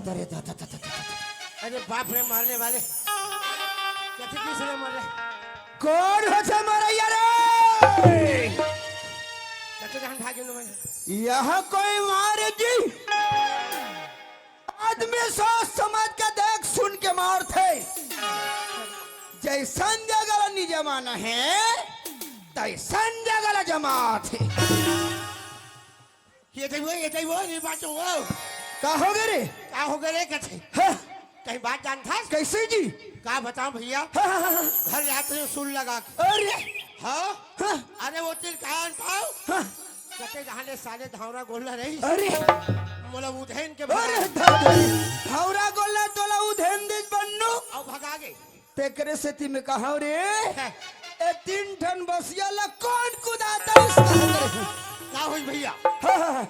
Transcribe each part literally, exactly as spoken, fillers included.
अरे दादा, दादा, दादा, दादा। अरे बाप रे, मारने वाले। कथी किस ले मारे? कौन होथे मारइया रे? कथी कहां भागे नु मैं? यहाँ कोई मारे जी। आदमी सोच समझ के देख सुन के मारथे। जैसन जगह ला नी जमाना हे, तैसन जगह ला जमाथे। ये देखो, ये देखो, ये बात हो। का हो गे रे? का हो गे रे, कथे? हाँ। कहीं बात जानथस? कैसे जी? का बताओ भैया? हाँ, हाँ, हाँ, हाँ। घर जाते हैं सुन लगा के। अरे। हाँ? हाँ। अरे वो तीर का अंताव? हाँ। कते जहाँ ले साले धावरा गोल्ला रही। अरे। मोला उधेन के अरे, भगा। धावरा गोल्ला तोला उधेन दिस बन्नू। अउ भगा गे। तेकरे सेती मैं कहां रे, हैं। ए तीन ठन बसिया ला कौन कुदाता इसका? का होई भैया? हाँ, हाँ, हाँ।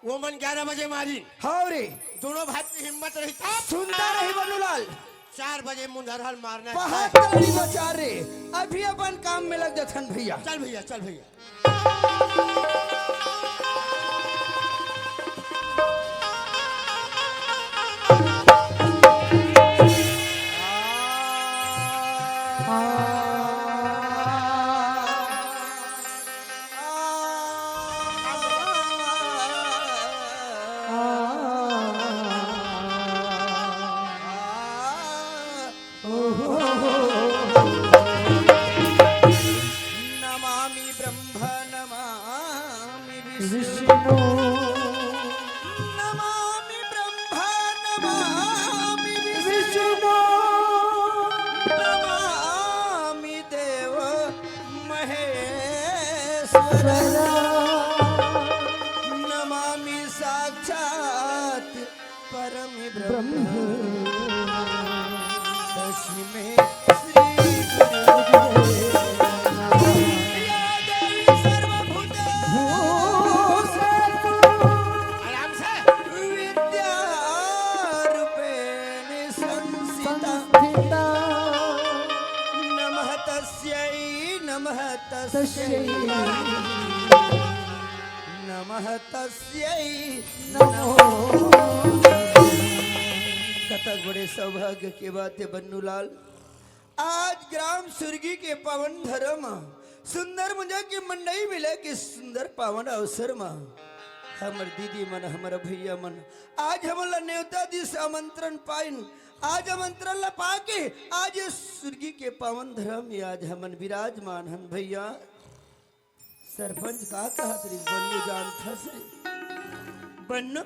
वो मन ग्यारह बजे मारी। हाँ रे। दोनों भाई की हिम्मत रही था। सुनता रही बन्नूलाल। चार बजे मुंधरहल मारना है। पहाड़ तली बचा रे। अभी अपन काम में लग जाथन भैया। चल भैया, चल भैया। नमामि ब्रह्म नमामि विष्णु। विष्णु। नमामि ब्रह्म नमामि विष्णु। विष्णु। नमामि देव महेश्वर। नमामि साक्षात् परम ब्रह्म। ब्रह्म। तस्मै श्री गुरुवे नमः। या देवी सर्वभूत आराम से। विद्यारूपेण संस्थिता। संस्थिता। नमः तस्यै, नमः तस्यै। तस्यै। नमः तस्यै। नमो। कतक बड़े सौभाग्य के बात हे बन्नूलाल। आज ग्राम सुरगी के पावन धरा म सुंदर मुंजा के मंडई मिले के सुंदर पावन अवसर म हमर दीदी मन, हमर भैया मन आज हमन ला नेवता दिस, आमंत्रण पाइन। आज आमंत्रण ला पाके आज ये सुरगी के पावन धरा म आज हमन विराजमान हन भैया। सरपंच का कहत रहिस, बन्नू जानथस रे? बन्नू?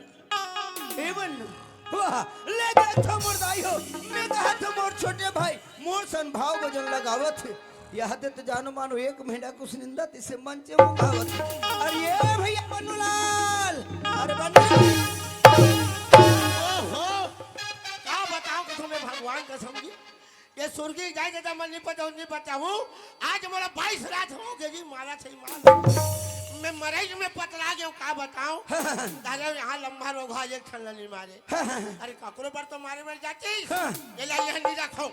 ए बन्नू? वाह, ले देखो मोर दाई हो, मैं कहत हूँ मोर छोटे भाई, मोर सन भाव वजन लगावत हे। यह दे तो जानो मानो एक महीना कुछ निंदा तिसे मंचे मंगावत हे। अरे ये भैया बन्नूलाल, अरे बन्नू। ओहो, का बताओ कि तुम्हें भगवान कसम जी। ये सुरगी जाए के त मैं नहीं पताऊँ, नहीं पताऊँ। आज मोला बाईस रात हो गई जी, मारा सही मारा। मैं मरई में पतरा गया हूँ, का बताऊँ? दादा यहाँ लंबा रोग है, एक ठन नहीं मारे। अरे काकरो पर तो मारे मर जाती। हाँ। ये ला यहाँ नहीं रखो।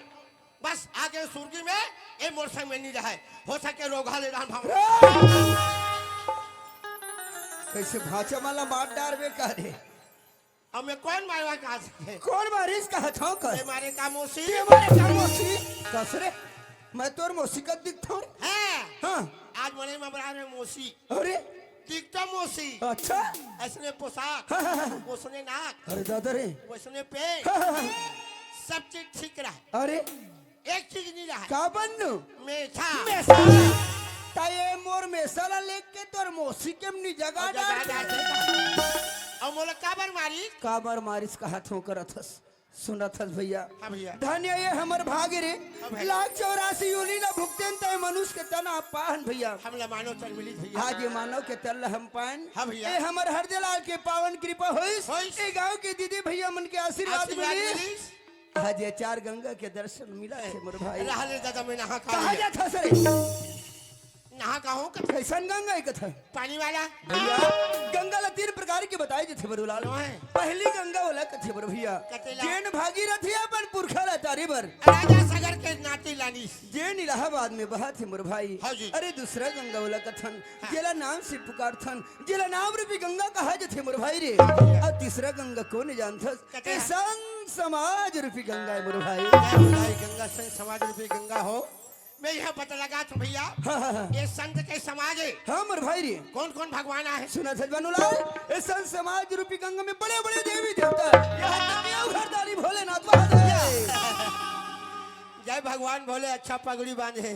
बस आगे सुरगी में ये मोर संग में नहीं रहे। हो सके रोगा ले राम भाव। कैसे भाचा माला मार डार बे का रे? अब मैं कौन मारवा का सके? कौन मारिस कहत हव कर? मैं मारे का मौसी? ते मारे का मौसी? कस रे? मैं तोर मौसी का दिखत हूँ रे? हाँ। हाँ। आज मने ममरा में मौसी। अरे? दिखता मौसी। अच्छा। ऐसने पोशाक। हाँ, हाँ, हाँ। ओसने नाक। अरे दादा रे। वैसने पेट। हाँ, हाँ, हाँ। सब चीज ठीक रहा। अरे? एक चीज नहीं रहा। का बन्नू? मेसा। मेसा। ता ये मोर मेसा ला लेके तोर मौसी के मनी जगा और जगा डाल। डाल दे। और मोला काबर मारिस? काबर मारिस कहत हूँ करत हस। सुनत हस भैया। हाँ भैया। धन्य ये हमर भाग रे। हाँ भैया। लाख चौरासी योनि ला भुगतेन तय मनुष्य के तन आप पाहन भैया। हम ला मानव तन मिलिस भैया। आज ये मानव के तन ला हम पाएन। हाँ भैया। ये हमर हरदेलाल के पावन कृपा होइस। होइस। ये गांव के दीदी भैया मन के आशीर्वाद आशीर्वाद मिलिस। मिलिस। आज ये चार गंगा के दर्शन मिला है मोर भाई। रहा ले दादा, मैं नहा का कहाँ आया। जात हस रे? नहा का हूँ, कथे। कैसन गंगा है कथे? पानी वाला। भैया, गंगा ला तीन प्रकार करके बताए जथे बरुलाल। नोहे। पहली गंगा ओला कथे मोर भैया। कतेला? जेन भागीरथी अपन पुरखा ला तारे बर। राजा सगर के नाती लानिस। जेन इलाहाबाद में बहत हे मोर भाई। हाँ जी। अरे दूसरा गंगा ओला कथन, हाँ। जेला नाम से पुकारथन, जेला नाम रूपी गंगा कहा जथे मोर भाई रे। हाँ। अउ तीसरा गंगा कोन जानथस? कते? ए संत समाज रूपी गंगा हे मोर भाई। जय हो भाई, गंगा संत समाज रूपी गंगा हो। मैं इहाँ पता लगाथों भैया। हाँ, हाँ, हाँ। ये संत के समाज हे। हाँ, मोर भाई रे। कौन कौन भगवान आहे? सुनत हस बनुलाल, ये संत समाज रूपी गंगा में बड़े बड़े देवी देवता हे। यहाँ तक देवघर दानी भोलेनाथ महादेव। जय भगवान भोले, अच्छा पगड़ी बांधे हे।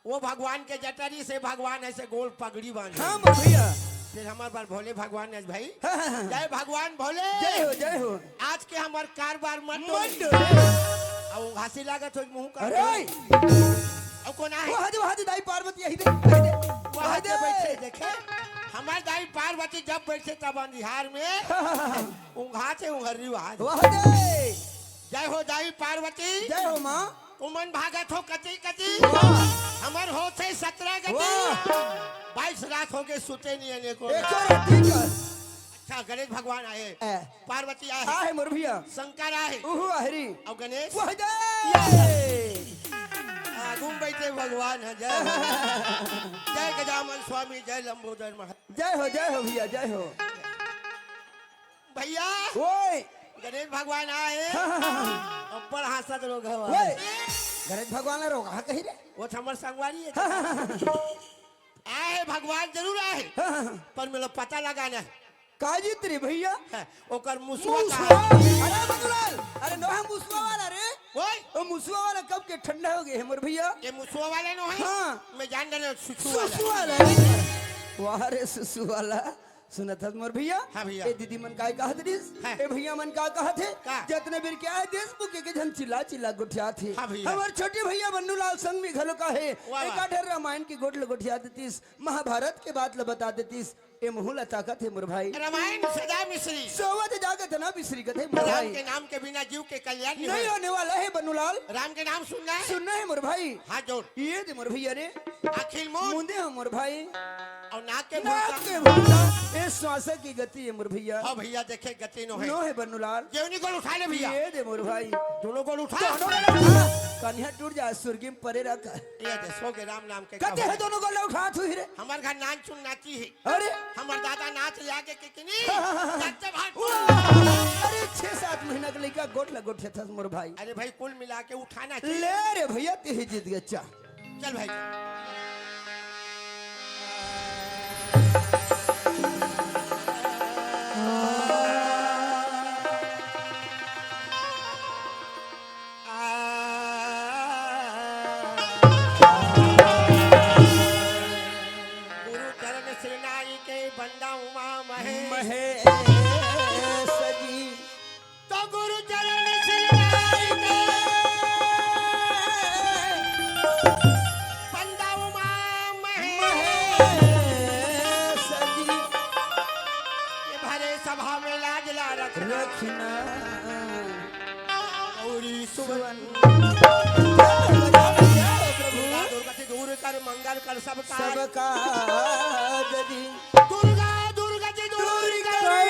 वो भगवान के जटरी से भगवान ऐसे गोल पगड़ी बांधे। हाँ, मोर भैया। फिर हमार बार भोले भगवान है भाई। हाँ, हाँ, हाँ। जय भगवान भोले। जय हो, जय हो। आज के हमार कारबार मत मत डोले। डोले। अब घासी लागत हो मुंह का। अरे। अब कौन आहे? वहाँ दे, वहाँ दे, दाई पार्वती यही दे, यही दे। वहाँ वहाँ दे दे। बैठे देखे। हमार दाई पार्वती जब बैठे तब अंधियार में हाँ, हाँ, हाँ, हाँ। उंघा से उंघरी वहाँ दे। वहाँ दे। जय हो दाई पार्वती। जय हो माँ। उमन भागत हो कती कती। वाह। हमर होत हे सतरा गति। वाह। बाईस रात हो गए सुते नहीं है को। एको रात नहीं कर। अच्छा, गणेश भगवान आहे। ए। पार्वती आहे। आहे मोर भैया। शंकर आहे। उहू आहे रे। और गणेश? वह जय। आगू में बैठे भगवान है, जय हो। जय गजानन स्वामी, जय लंबोदर महाराज। जय हो, जय हो भैया, जय हो। भैया। ओए। गणेश भगवान आए। हाँ, हाँ, हाँ, हाँ। अब्बड़ हाँसत रोगहा। ओए। गणेश भगवान ला रोगहा कही रे। वो तो हमर संगवारी है। हाँ, हाँ, हाँ, हाँ। आए भगवान जरूर आए। हाँ, हाँ, हाँ। पर मेला पता लगाना है। काजी तेरे भैया। हाँ, ओकर मुसवा मुसवा। कहाँ है? अरे बदलाल, अरे नोहा मुसवा वाला रे। ओए। वो मुसवा वाला कब के ठंडा हो गए है मोर भैया। ये मुसवा वाला नोहे? हाँ। मैं जान डाले सुसु वाला। सुसु वाला रे। वाह रे सुसु वाला। सुनत हस मोर भैया? हाँ भैया। ए दीदी मन काय कहत रिस? हाँ। ए भैया मन का कहत हे? का? जतने बेर के आए देश बुके के झन चिल्ला चिल्ला गोठियात हे। हाँ भैया। हमर छोटे भैया बन्नू लाल संग में घलो का हे। वाह, वाह। एकाठर रामायण के गोठ ल गोठिया देतिस, महाभारत के बात ल बता देतिस। ए महू ल ताकत हे मोर भाई। रामायण सदा मिश्री। सोवत जागत ना बिसरी कथे मोर राम भाई। के नाम के बिना जीव के कल्याण नहीं नहीं होए। होने वाला है बन्नू लाल। राम के नाम सुनना है। सुनना है मोर भाई। हाथ जोड़। ये दे मोर भैया रे। आँखी ल मूंद। मूंदे हो मोर भाई। अउ नाक के नाक भूसा। के भूसा। ए श्वास की गति है मोर भैया। हाँ भैया, देखे गति नो है। नो है बन्नू लाल। जेवनी गोड़ उठा ले भैया। ये दे मोर भाई। दोनों गोड़ उठा। दोनों गोड़ उठा। कन्या टूट जाए, सुरगी में परे रख। ये दे, सो के राम नाम के कते कहो। है दोनों गोड़ उठा तू ही रे। हमार घर नान चुन नाची है। अरे। हमार दादा नाच ले आके के किनी। हाँ, हाँ, हाँ, हाँ। नाचते भाग। वाह! अरे, छह सात महीना के लइका गोठ ल गोठियाथस मोर भाई। अरे भाई, कुल मिला के उठाना चाहिए। ले रे भैया, ते ही जीत गया, चा। चल भाई। गुरु चरण श्री नाई के बंदा उमा महेश। महेश जी। तो गुरु चरण श्री नाई के बंदा उमा महेश। महेश जी। ये भरे सभा में लाज ला रखना। रखना। गौरी सुवन। सुवन। जय हो, जय हो, जय हो प्रभु। दुर्गा दुर्गति दूर कर, मंगल कर सबका। सबका जदी। दुर्गा दुर्गति दूर कर। दूर कर।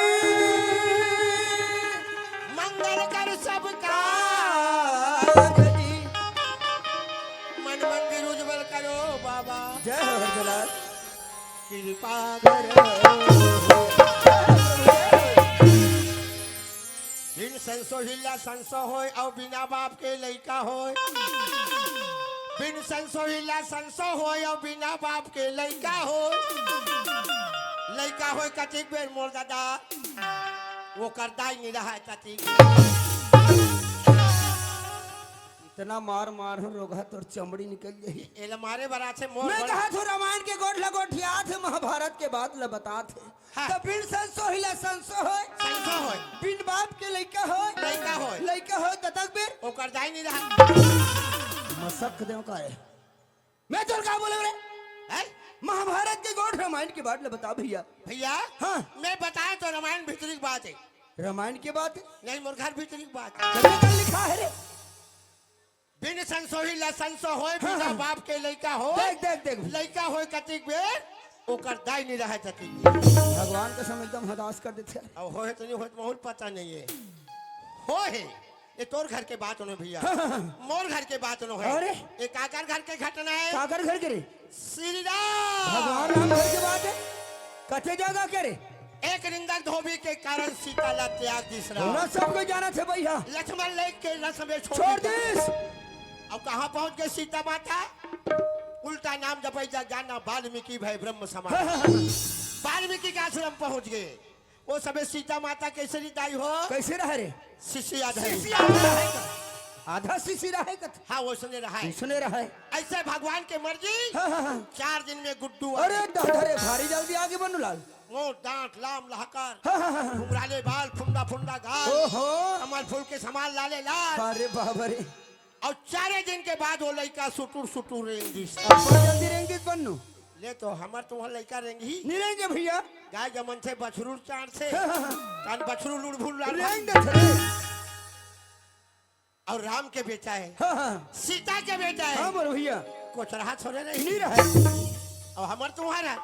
मंगल कर सबका। जदी। मन मंदिर उज्जवल करो बाबा। जय हो हरदलाल। कृपा करो। बिन संसोहिला संसो होय अउ बिना बाप के लइका होय। बिन संसोहिला संसो होय अउ बिना बाप के लइका होय। लइका होय कतिक बेर मोर दादा, वो करता ही नहीं रहा है कतिक। इतना मार मार हो रोगहा तोर चमड़ी निकल जाही। एला मारे बर आथे मोर मैं बड़- कहा थो रामायण के गोठ ल गोठियाथे, महाभारत के बात ल बताथे। हाँ। त बिन संसोहिला संसो होय। संसो होय। बिन बाप के लइका होय। लइका होय। लइका होय कतक बेर? ओकर दाई नहीं रहा। मसक देव का है। मैं तोर का बोले रे? हैं? महाभारत के गोठ रामायण के बात ल बता भैया। भैया। हाँ। मैं बताए तो रामायण भीतरी की बात है। रामायण के बात है? नहीं, मोर घर भीतरी की बात है। जब कर लिखा है रे। बिन संसोहिला संसो होय, बिना हाँ। बाप के लइका होय। देख, देख, देख। लइका होय कतिक बेर? ओकर दाई नहीं रहे जति। भगवान कसम एकदम हदास कर देथे। अब होहे तो नहीं होहे तो बहुत पता नहीं है। होहे, ये तोर घर के बात होनो भैया। मोर घर के बात होनो है। अरे। ये काकर घर के घटना है? काकर घर के रे? श्री राम। भगवान राम घर के बात है। कथे जगह के रे? एक निंदक धोबी के कारण सीता ला त्याग दिस राम। ओला सब कोई जानथे भैया। लक्ष्मण लेके रथ में छोड़ छोड़ दिस। अब कहाँ पहुंच गए सीता माता? उल्टा नाम जपई जा, ज्ञान ना वाल्मीकि भए ब्रह्म समान। वाल्मीकि के आश्रम पहुंच गए। वो सबे सीता माता कैसे री दाई हो? कैसे रहे रे? शिष्य आधा ही। शिष्य आधा रहे का? आधा शिष्य रहे का? हाँ, वो सुने रहा है। सुने रहा है। ऐसे भगवान के मर्जी। हाँ, हाँ, हाँ। चार दिन में गुड्डू आ अरे गए। दादा रे, भारी जल्दी आगे बनू लाल। मुंह दांत लाम लहकर, हाँ, हाँ, हाँ। घुंघराले बाल, फुंडा फुंडा गाल, ओहो। कमल फूल के समान लाले लाल। अरे बाबा रे। और चारे दिन के बाद वो लइका सुटुर सुटुर रेंग दिस। अब बहुत जल्दी रेंग दिस बन्नू। ले तो हमर तुम्हार लइका रेंग ही। नहीं रेंगे भैया। गाय जमन से बछरू चार से। हाँ, हाँ, हाँ। तन बछरू लुड़भुल लाल रेंग दे थे। और राम के बेटा है। हाँ, हाँ। सीता के बेटा है। हाँ, बोलो भैया। कोचरहा छोड़े नहीं। नहीं रहे। और हमर तुम्हारा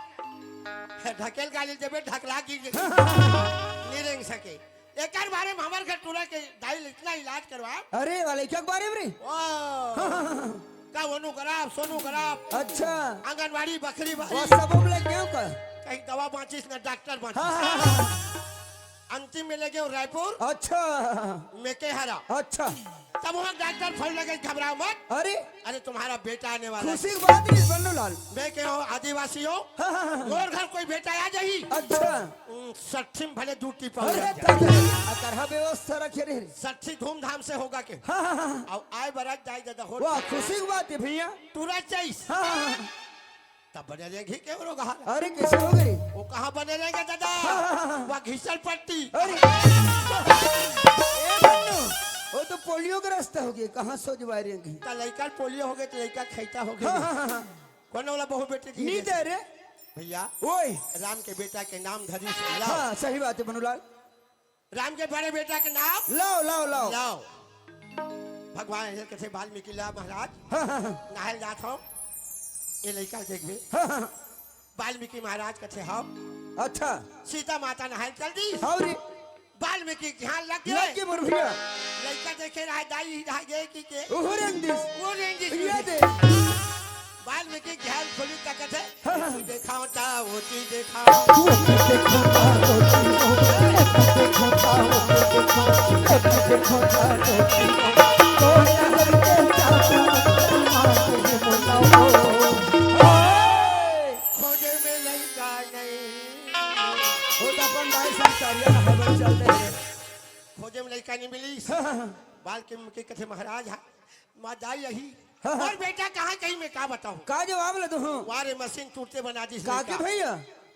ढकेल गाली देबे, ढकला गिर हाँ, हाँ, हाँ। नहीं रेंग सके। एकर बारे में हमर घर टूरा के दाई इतना इलाज करवा। अरे, वाले क्या के बारे में रे? ओ। हाँ, हाँ, हाँ, हाँ। का ओनोग्राफ, सोनोग्राफ, अच्छा। आंगनबाड़ी, बखरी बारी। वो सब हम ले गए का? कहीं दवा बांचिस ना डॉक्टर बांचिस। हाँ, हाँ, हाँ, हाँ। अंतिम में ले गए रायपुर। अच्छा। मेकेहारा। अच्छा। तब वहाँ डॉक्टर फोन लगे, "घबराओ मत। अरे। अरे, तुम्हारा बेटा आने वाला है।" खुशी की बात नहीं, बन्नू लाल। मैं कहो, आदिवासी हो, हाँ, हाँ, हाँ। और घर कोई बेटा आ जाही। अच्छा। हम्म, सठिम भले दू टीपा हो अरे, जाए। दादा, अतरहा व्यवस्था रखे रे। सठी धूमधाम से होगा के। हाँ, हाँ, हाँ। अब आए बरात जाए दादा हो। वाह, खुशी की बात है भैया। टूरा चइस। हाँ, हाँ, हाँ। तब बने रेंगी के रो गहा। अरे, कैसे हो गई? वो कहाँ बने रेंगे दादा? हाँ, हाँ, हाँ, हाँ। वह घिसल पट्टी। अरे। ए बन्नू, वो तो पोलियो ग्रस्त हो गए, कहाँ सोजवाए रेंगी? त लइका पोलियो हो गए, त लइका खैता हो गए। हाँ, हाँ, हाँ, हाँ। कौन वाला बहू बेटी जी नी जैसे? दे रे। भैया, ओए। राम के बेटा के नाम धरी से लाओ। हाँ, सही बात है, बन्नू लाल। राम के बड़े बेटा के नाम लाओ, लाओ, लाओ। लाओ। भगवान हे कथे, "वाल्मीकि ला महाराज, हाँ, हाँ, हाँ। नहाए जात हो, ये लइका देखबे।" हाँ, हाँ, हाँ। वाल्मीकि महाराज कथे, "हाव।" अच्छा। सीता माता नहाए चल दी। हाव रे। वाल्मीकि ध्यान लग गए। लग के मोर भैया। लइका देखे रहा, दाई रहा गए कि के? ओहो रेंग दिस। वो रेंग दिस। ये दे। वाल्मीकि ध्यान खोली तकत है। हाँ, हाँ। तू देखाओ ता, वो चीज देखाओ। खोजे में लइका नहीं। वो तो अपन भाई संस्कारिया ना हड़बड़ चलते हैं। खोजे में लइका नहीं मिली। हाँ, हाँ, हाँ। बाल के मुके कथे महाराज, हाँ, माँ दाई यही। हाँ, हाँ। और बेटा कहाँ कहीं मैं का बताऊँ? का जवाब ले दूँ? वारे मशीन टूटते बना दी का के लइका। भैया?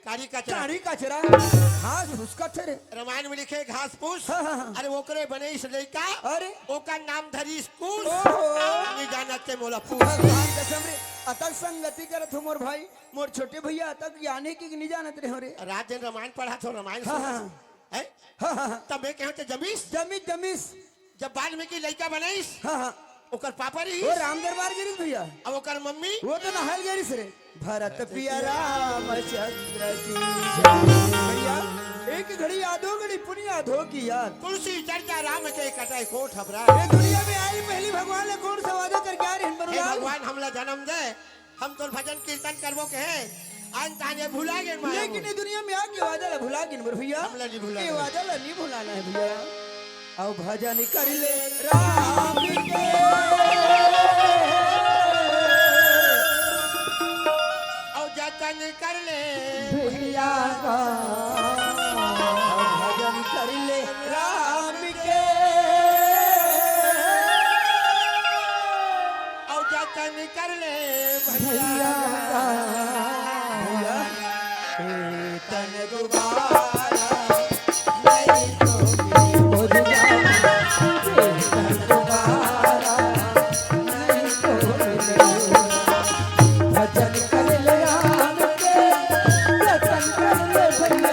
कारी कचरा। कारी कचरा। घास फूस कथे रे। रामायण में लिखे घास फूस। हाँ, हाँ, हाँ। अरे ओकरे बने इस लइका। अरे। ओका नाम धरी इस कूस। ओहो। नहीं जानत ते मोला पूछ। भगवान कसम रे, अतक संगति करत हो मोर भाई, मोर छोटे भैया अतक ज्ञानी की नहीं जानत रहे हो रे। रात दिन रामायण पढ़ा थो, रामायण हाँ, सुना हाँ। थो। हैं? हाँ, हाँ, हाँ। तब मैं कहूँ तो जमीस? जमीस, जमीस। जब वाल्मीकि लइका बनाइस, हाँ, हाँ। ओकर पापा रहिस। वो राम दरबार गिरिस भैया। अब ओकर मम्मी? वो तो नहाल गिरिस रे। भरत पिया रामचंद्र की जय। भैया, एक घड़ी याद हो, घड़ी पुनिया धो की याद। तुलसी चर्चा राम के कटाई कोट हबरा। ये दुनिया में आई पहली भगवान ने कौन सा वादा करके आ रहे हैं, हे बरुलाल? भगवान, हमला जन्म दे, हम तोर भजन कीर्तन करबो के हे। आन ताने भुला गेन माया लेकिन मोर। ये दुनिया में आके वादा ला भुला गेन मोर भैया। हमला नहीं भुलाना ये है। वादा ला नहीं भुलाना है भैया। अउ भजन कर ले राम के। अउ जतन कर ले भैया का। अउ भजन कर ले राम के। अउ जतन कर ले भैया। भैया। भैया। ए तन दोबारा नहीं तो मोर जान। ए तन दोबारा नहीं तो भजन कर ले राम के, जतन कर ले भैया।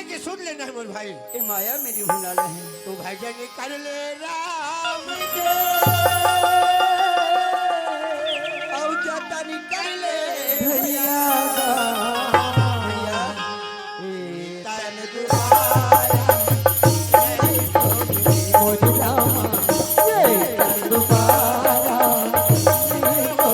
के सुन लेना है मोर भाई। ए माया मेरी भुला ले है। तू भजन कर ले राम के, और जतन कर ले भैया। भैया, ए तन दुबारा नहीं तो मोर रामा, ये तन दुबारा नहीं तो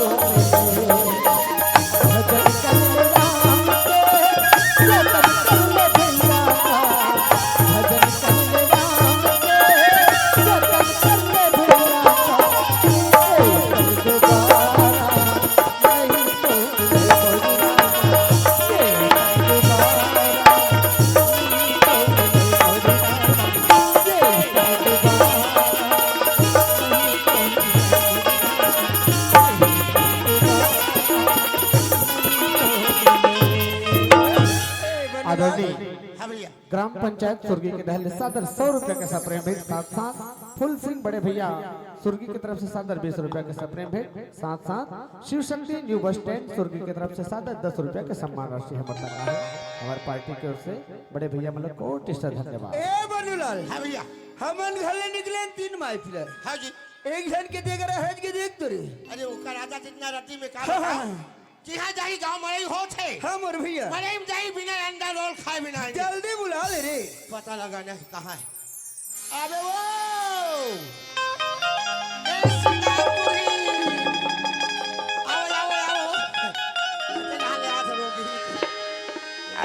आदरणीय हाँ भैया। ग्राम पंचायत सुरगी के डहर ले सादर सौ रुपया के सप्रेम भेंट, साथ साथ फुल सिंह बड़े भैया सुरगी की तरफ से सादर बीस रुपया के सप्रेम भेंट, साथ साथ Shiv Shakti new bus stand Surgi की तरफ से सादर दस रुपया के सम्मान राशि हमर तक आहे। हमार पार्टी की ओर से बड़े भैया मतलब कोटि से धन्यवाद। ए बनुलाल, हाँ भैया। हमन घर ले निकले तीन माई फिलर। हाँ जी। एक झन के देख रहा है कि देख तो रे। अरे ओकर आदत इतना राती में का हाँ, बता? हाँ, हाँ। जिहाँ जाही गाँव मड़ई होत हे। हाँ मोर भैया। मड़ई में जाही बिना अंडा रोल खाए बिना आएंगे। जल्दी बुला ले रे। पता लगा नहीं कहाँ है। अबे वो। ए सिंगारपुरी। आओ, आओ, आओ। इतना ले हाथ रोक दी।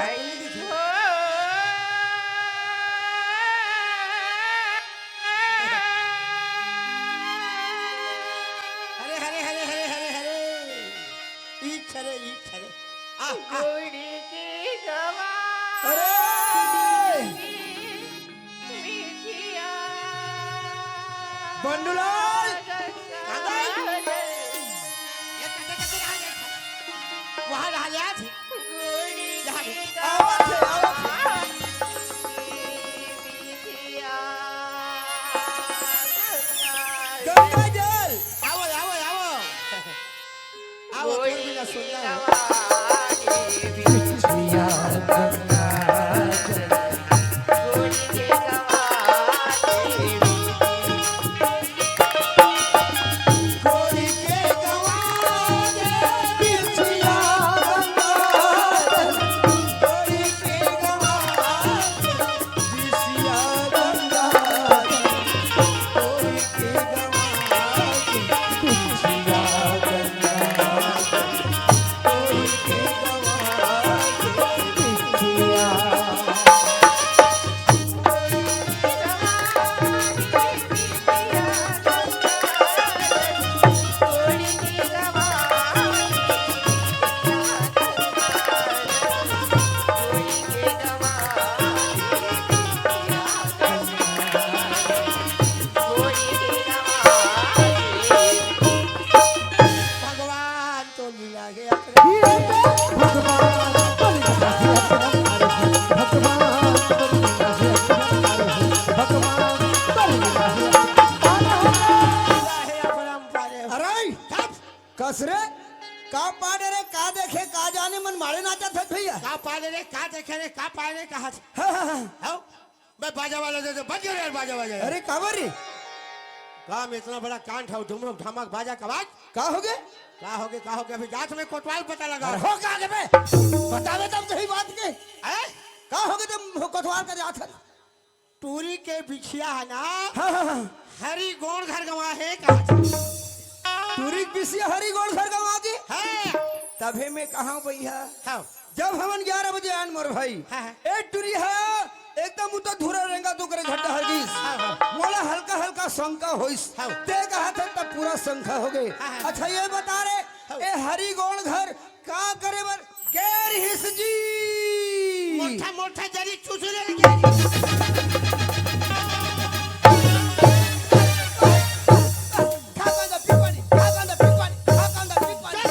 आई हो। हरे, हरे, हरे, हरे, हरे, हरे। ई छरे, ई छरे। आ, आ। गोरी के गवा। अरे! मिठिया। बंडूलाल। गंगा। ये कटे, कटे, आ, ये। वहाँ रहा यार। गोरी यहाँ के। के आवत है, आवत है। गवा। गंगा जल। आवो, आवो, आवो। आवो, तोर बिना सुनना है। भगवान तो लीला के अपने। लीला है अपरंपार। अरे, कस रे, का पाने रे, का देखे, का जाने, मन मारे नाचत हे भैया। का पाने रे, का देखे रे, का पाने रे, का हाथ। हाँ, हाँ, हाँ। आओ। मैं बाजा वाला दे दे, बंद कर यार बाजा वाजा। अरे काबर रे? काम इतना बड़ा कांड है, धुमक धमक बाजा का आवाज। का हो गे? का हो गे, का हो गे? अभी जात में कोतवाल पता लगा। अरे हो का गे बे? बतावे तब तो ही बात के। हैं? का हो गे तुम कोतवाल का जात है? टूरी के बिछिया है ना? हाँ, हाँ, हाँ। हरी गोड़ घर गवा है का? टूरी के बिछिया हरी गोड़ घर गवा के? हाँ। तभे मैं कहा भैया। हाँ। जब हमन ग्यारह बजे आन मोर भाई, हाँ, हाँ। ए टुरी हा एकदम उतर धुरा रेंगा तो करे घट्टा हर गीस। हाँ, हाँ। मोला हल्का हल्का शंका होइस। हाँ। ते कहा थे तब पूरा शंका हो गए। हाँ, हाँ। अच्छा ये बता रे, हाँ। ए हरी गोड़ घर का करे बर गैर हिस जी? मोटा मोटा जरी चुचुरे रे गैर हिस। खा कांदा पी पानी, खा कांदा पी पानी, खा कांदा पी पानी।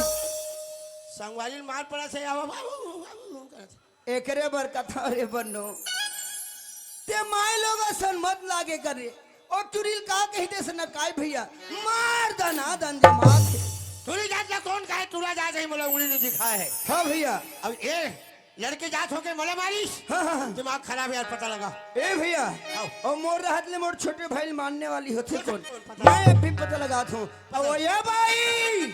संगवारी मार पड़ा से आवा बाबू, बाबू, बाबू करत। एकरे बर कथा रे बन्नो, ते माय लोग असन मत लागे करे। ओ टुरी ल का कहिते से न काय भैया, मार दना दन दे मार के। टुरी जात ला कौन कहे टुरा जात है, मोला उंगली नहीं दिखाए है। हाँ भैया। अब ए लड़के जात होके मोला मारिस। हाँ, हाँ, हाँ। दिमाग खराब हे यार, पता लगा। ए भैया, आओ। अउ मोर रहत ले मोर छोटे भाई ल मारने वाली होथे कौन? कौन पता मैं अभी पता लगात हूँ। अउ ये भाई!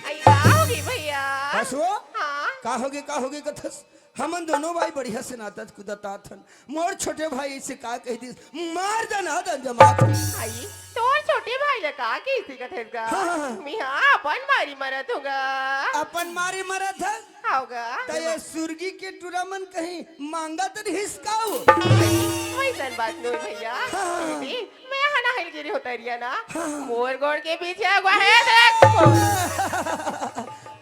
अई, का होगे भैया? बस वो? हाँ। का होगे, का होगे कथस? हमन दोनों भाई बढ़िया से नाचत कूदत आत हन। मोर छोटे भाई से का कहि दिस, "मार दे ना दन जमात हन।" अई, तोर छोटे भाई ला का कहिस कथस गा? हाँ, हाँ, हाँ। मिहा अपन मारी मरत हों गा। अपन मारी मरत हस? हव गा। त ये सुरगी के टूरा मन कहीं मांगत रिहिस का वो? वइसन बात नोहे भैया। हाँ। दीदी, मैं हा नहाय ल गे रेहेंव तरिया ना। हाँ। मोर गोड़ के पीछे अगवा हे, देख।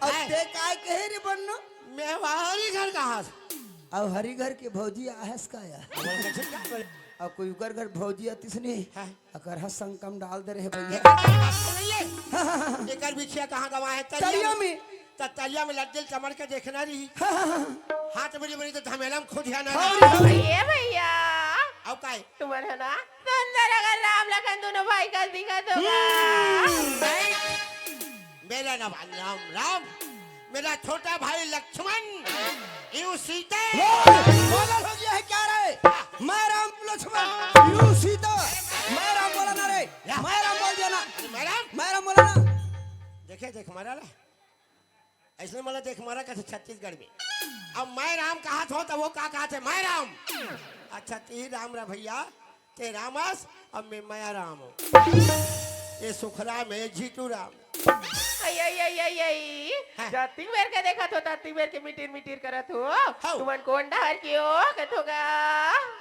अब ते काय कहे रे बन्नू? मैं हरी घर का हस। अब हरी घर के भौजी आहस का या? बोल के ठीक है। अब कोई उकर घर भौजी आतिस नहीं। हाँ। अकर हा संकम डाल दे रहे भैया। एकर बात सुन ले। हाँ, हाँ, हाँ। एकर बिछिया कहाँ गवा हे? तरिया तरिया में। में। त तरिया में लड्डे ल चमड़ के देखना रही। हाँ, हाँ, हाँ। हाथ बड़ी बड़ी तो झमेला में खोदिया ना हाँ, रही। हाँ। ये भैया। अब काय? तुमन हे ना, सुंदर अगर राम लखन दोनों भाई कस दिखत होगा। हम्म। मेरा नाम राम, राम। मेरा छोटा भाई लक्ष्मण, यूं सीता। ए, पागल हो गया है क्या रे? मैं राम लक्ष्मण, यूं सीता। मैं राम बोला ना रे, या। मैं राम बोल दिया ना। अरे मैं राम? मैं राम बोला ना। देखे, देख मारा ला। अइसने मला देख मारा कथे छत्तीसगढ़ में। अब मैं राम कहत हों त वो का कहत हे, मैं राम। अच्छा, ते राम रे भैया, ते राम अस, अब मैं मया राम हों। ये सुखराम हे, ये जीतू राम। अई, अई, अई, अई, अई। हाँ। जतिक बेर के देखत हों, ततिक बेर के मिटिर मिटिर करत हों। हौ। तुमन कोन डहर के हो, कथों गा?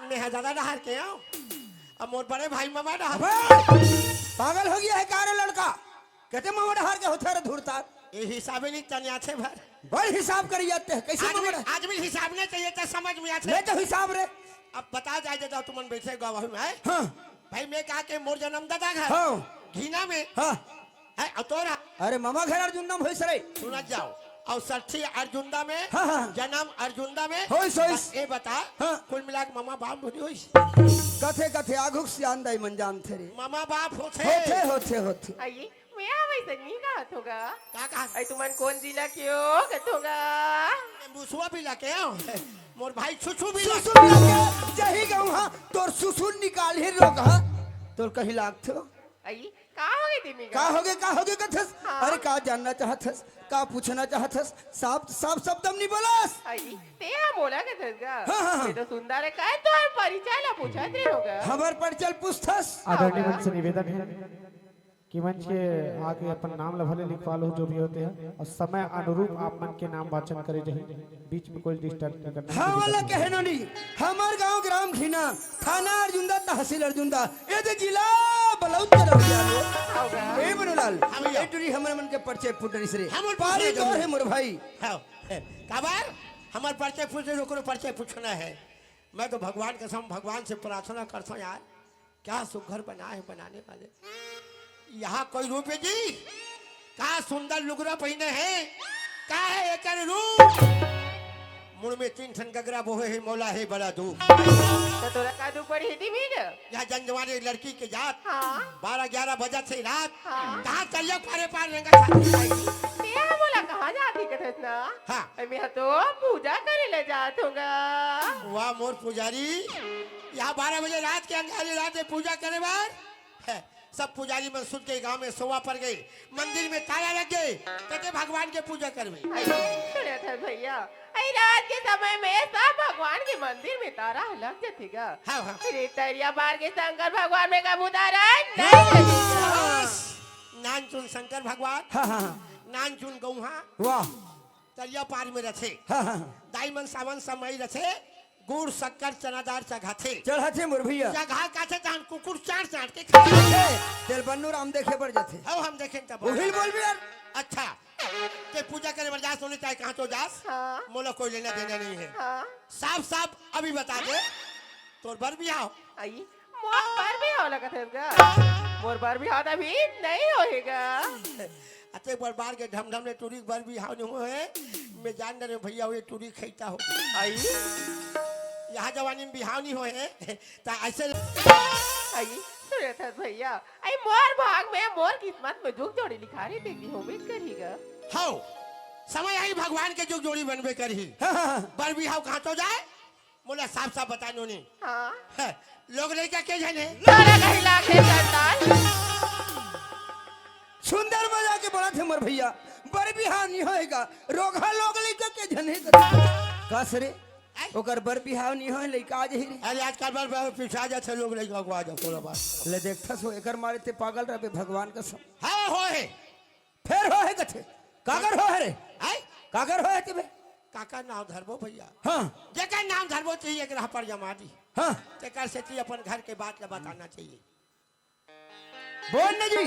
मैं हा दादा डहर के हों। अब मोर बड़े भाई ममा डहर। अबे, पागल हो गया है का रे लड़का? कते ममा डहर के होथे रे धुरता? ए हिसाबे नहीं तनियाथे भर। बड़ हिसाब करिया ते, कइसे आदमी, ममा डहर? आदमी हिसाब नहीं चाहिए त समझ में आथे। नहीं तो हिसाब रे। अब बता जाए दे, तुमन बैठे गवाही में। हाँ। भाई मैं कहा के मोर जनम दादा घर। हाँ। घीना में। हाँ। है, अउ तोरा? अरे ममा घर अर्जुंदा में होइस रे। सुनत जाओ। अउ सठी अर्जुंदा में, हाँ, हाँ। जनम अर्जुंदा में। होइस, होइस। बस ये बता, हाँ। कुल मिला के ममा बाप भरी होइस। कथे, कथे, आघुक सियान दाई मन जानथे रे। ममा बाप होथे। होथे, होथे, होथे। अई, मैं हा वइसन नी कहत हों गा। का कहत? अई, तुमन कोन जिला के हो, कथों गा? मैं मुसवा जिला के हों। मोर भाई सुसु जिला। सुसु जिला के, जही गौंहा, तोर सुसु निकालही रोगहा। तोर कहीं लागथे। अई, का होगे दिमी गा? का होगे, का होगे कथस? हाँ। अरे का जानना चाहत हस? का पूछना चाहत हस? साफ, साफ शब्द म नहीं बोलस। अई, ते हा मोला कथस गा? हाँ, हाँ, हाँ। ते तो सुंदर हे, काय तोर परिचय ला पूछत रहे होगा। हमर परिचय पूछथस? आदरणीय मंच से निवेदन है कि मंच के आके अपन नाम ला भले लिखवा लो, जो भी होते हैं, और समय अनुरूप आप मन के नाम वाचन करे जाही। बीच में कोई डिस्टर्ब नहीं करना। हाँ, वाला कहे नो नहीं। हमर गांव ग्राम घीना, थाना अर्जुंदा, तहसील अर्जुंदा, ये दे जिला बलौद के रहुआ लो। ए मनुलाल, हाँ भैया। ए टुरी हमर मन के परिचय पुटरिस रे। हमर पारी परिचय तोर हे मोर भाई। हाँ, काबर? हमर परिचय पूछे, ओकरो परिचय पूछना है। मैं तो भगवान कसम, भगवान से प्रार्थना करता हूँ यार, क्या सुघर बना है बनाने वाले। यहाँ कोई रूप है जी? का सुंदर लुगरा पहिने हे? का हे एकर रूप? मुड़ में तीन ठन गगरा बोहे हे, मोला हे बड़ा दुख। त तोला का दुख पड़ी हे दिमी गा? यहाँ जंजवानी लड़की के जात। हाँ। बारह ग्यारह बजत हे रात। हाँ। कहाँ तरिया पारे पार रेंगा छाती पाई? ते हा मोला कहाँ जात हे कथस ना? हाँ। अई, मैं हा तो पूजा करे ला जात हों गा। वाह मोर पुजारी, यहाँ बारह बजे रात के अंधारी रात में पूजा करे बर, है, सब पुजारी मन सुत के गांव में सोवा पर गए, मंदिर में ताला लग गए, तते भगवान के पूजा करबे। अई, सुनत हस भैया, अई रात के समय में सब भगवान के मंदिर में ताला लग जाथे गा। हाँ, हाँ। अरे तरिया पार के शंकर भगवान में कभू ताला नहीं लगे। बस, नान चुन शंकर भगवान, हाँ, हाँ, हाँ। नान चुन गौहा। वाह। तरिया पार में रथे। हाँ, हाँ, हाँ। दाई मन सावन समय रथे, गुड़, शक्कर, चना दार चघाथे। चढ़ाथे मोर भैया। जघा काथे तहन कुकुर चाट चाट के खाथे। तेल बन्नू राम देखे बर जाथे। हव, हम देखेन तब। उहिल बोलबे यार। अच्छा, ते पूजा करे बर जास, ओने चाहे कहाँ तो जास, हाँ। मोला कोई लेना देना नहीं है। हाँ। साफ साफ अभी बता दे, तोर बर बिहाव। अई, मोर बर बिहाव लगत हे गा? मोर बर बिहाव त अभी नहीं होहे गा। अते बर बार के ढमढम ले टूरी के बर बिहाव नहीं होहे। मैं जान डरे भैया, वो टूरी खैता हो। अई। यहाँ जवानी में बिहाव नहीं होहे, त ऐसे। अई, सुनत हस भैया, अई मोर भाग में, मोर किस्मत में जुग जोड़ी लिखा रही, तेती होबे करही गा। हव, समय आही, भगवान के जुग जोड़ी बनबे करही। हाँ, हाँ, हाँ। बर बिहाव कहाँ तो जाए, मोला साफ साफ बता नोनी। हाँ। हैं, लोग लइका के झन हे। तोरा कहीं लागे करताल। सुंदर मजा के बड़ा थे मोर भैया, बर बिहाव नहीं होएगा, रोगहा लोग लइका के झन हे। कस रे, हैं? ओकर बर बिहाव नहीं होए, लइका आ जाही रे। अरे आजकल बर बर पीछा जाथे लोग लइका को आ जाओ, तोला बात। ले देखथस हो, एकर मारे ते पागल रहबे भगवान कसम। हाँ, हो हे। फेर हो हे कथे। काकर हो हे रे? हैं? काकर हो हे तिबे? काकर नाम धरबो भैया। हाँ। जेकर नाम धरबो चाहिए, एक राह पर जमा दी। हाँ। तेकर सेती अपन घर के बात ला बताना चाहिए। बोल ना जी।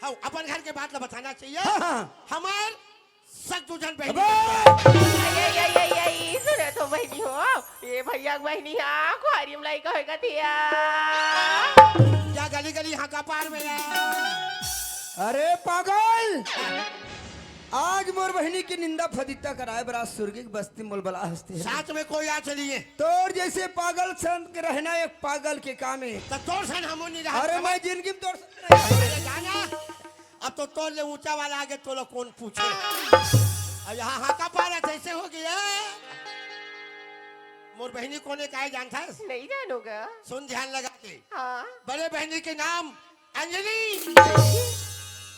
हाँ, अपन घर के बात ला बताना चाहिए। हाँ, हाँ। हमार सक दू झन बहिनी। अबे! ये, ये, ये, ये, ये, सुने तो बहिनी हो। ये भैया के बहिनी हा, कुआरी में लइका होय कथे या। क्या गली गली हाका पार में है? अरे पागल! आज मोर बहिनी के निंदा फदित्ता कराए बर आज सुरगी के बस्ती मोल बला हस्ती हे। साथ में कोई आ चलिए। तोर जैसे पागल संग के रहना एक पागल के काम हे। तो तोर सन हमो नहीं रहा। अरे मैं जिंदगी में तोर सन नहीं रहा। अरे जाना, अब तो तोर ले ऊंचा वाला आगे तोला कौन पूछे। अब यहाँ हाका पारा जैसे हो गया। मोर बहिनी कोने काय जानथस? नहीं जानोगा। सुन ध्यान लगा के। हाँ। बड़े बहिनी के नाम अंजलि।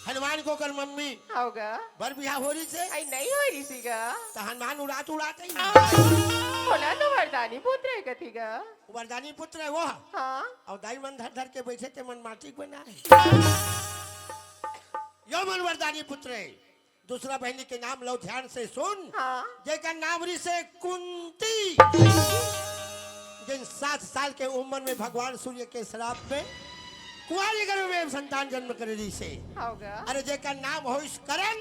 हनुमान को कर मम्मी। होगा। बर बिहाव हो रही से? आई नहीं हो रही सी गा। तो हनुमान उड़ात उड़ात ही। बोला तो वरदानी पुत्र हे कथी गा। वरदानी पुत्र हे वो। हाँ। अउ दाई मन धर धर के बैठे ते मन माटी बनाए। यो मन वरदानी पुत्र हे। दूसरा बहिनी के नाम लो ध्यान से सुन। हाँ। जेकर नाम रही से कुंती। जिन सात साल के उम्र में भगवान सूर्य के श्राप में कुंवारी गर्भ में संतान जन्म करे रही से। होगा। अरे जेकर नाम होइस करण,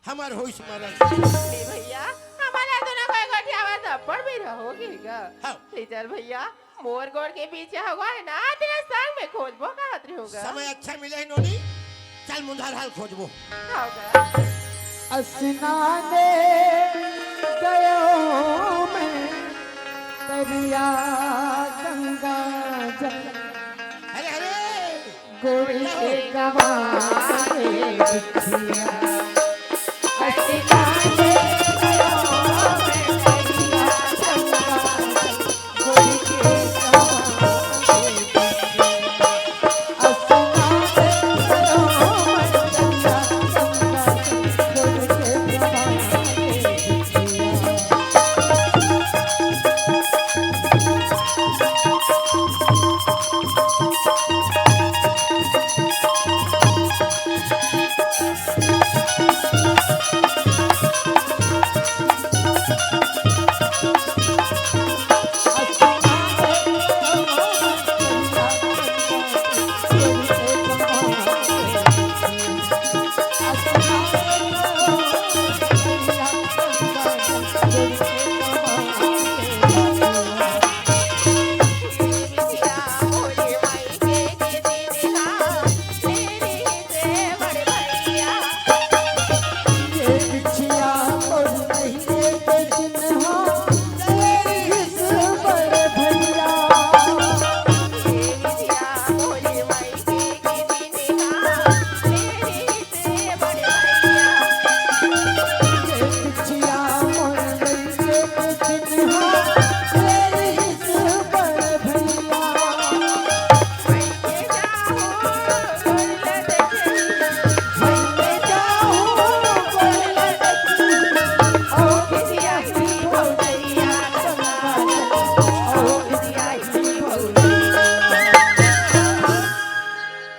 हमर होइस मरण। नहीं भैया, हमारा तो ना कोई गोठियावा, सब पर भी रहोगी गा। हाँ। ले चल भैया, मोर गोड़ के पीछे हवा हे ना, तेरा संग में खोजबो कहत रहोगा। समय अच्छा मिले हे नोनी, चल मुंधार हाल खोजबो। होगा। असना दे गयो मैं तरिया गंगा जल। अरे, अरे। गोरी के गवा के बिछिया।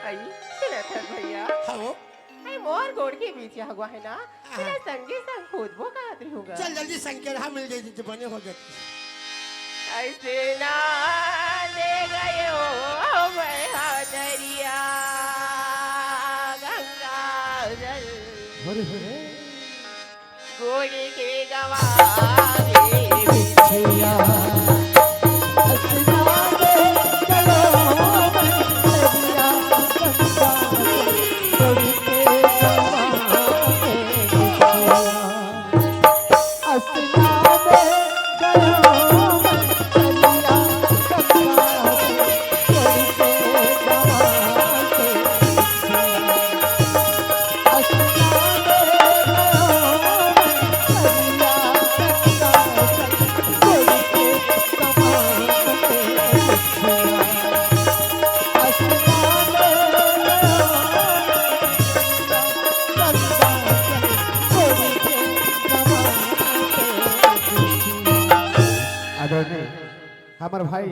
आई, सुनत हस भैया? हाँ हो। आई मोर गोड़ के बीच हगवा हे ना, हाँ। तेला संगे संग खोदबो कहत रहोगा। चल जल्दी संग के रहा, मिल जाई तो बने हो जाती। ऐसे ना ले गयो मैं हा दरिया गंगा जल। हरे हरे। गोड़ के गवा के बिछिया। हमर भाई